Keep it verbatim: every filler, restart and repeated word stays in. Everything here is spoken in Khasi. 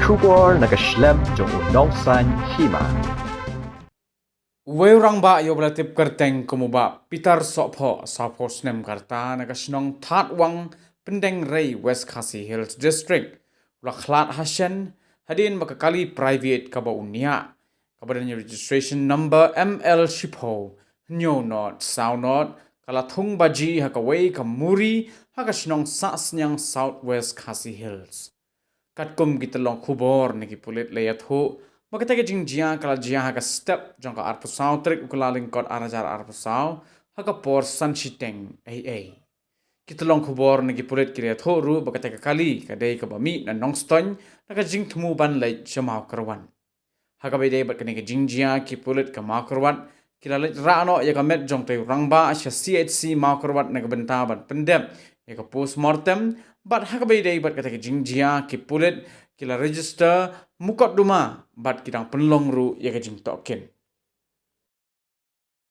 Khubor na ka shlem jong u nongsan hima. Uwei u rangbah ïoh ba la tip kyrteng kum u Bah Peter Sohphoh, sawphew snem ka rta, na ka shnong Thadwang, Pyndengrei, West Khasi Hills District, u la khlad ha shen hadien ba ka kali private kaba u niah, kaba don ïa ka registration number M L shiphew hynñiew not saw not, ka la thung baji ha kawei ka muri ha ka shnong Sahsniang, South West Khasi Hills. Katkum ki tyllong khubor na ki pulit la ïathuh ba kata ka jingjia ka la jia ha ka step jong ka arphew saw tarik u Kyllalyngkot ar hajar arphew saw, ha ka por san shiteng eiei. Ki tyllong khubor na ki pulit ki la ïathuh ruh ba kata ka kali ka dei kaba mih na Nongstoiñ, na ka jingthmu ban leit sha Mawkyrwat. Ha kaba ïadei bad kane ka jingjia, ki pulit ka Mawkyrwat ki la leit rah noh ïa ka met jong utei u rangbah sha C H C Mawkyrwat na ka bynta ban pyndep ïa ka postmortem. Bad ha kaba ïadei bad kata ka jingjia, ki pulit ki la register mukotduma bad ki dang pynlong ruh ïa ka jingtohkit.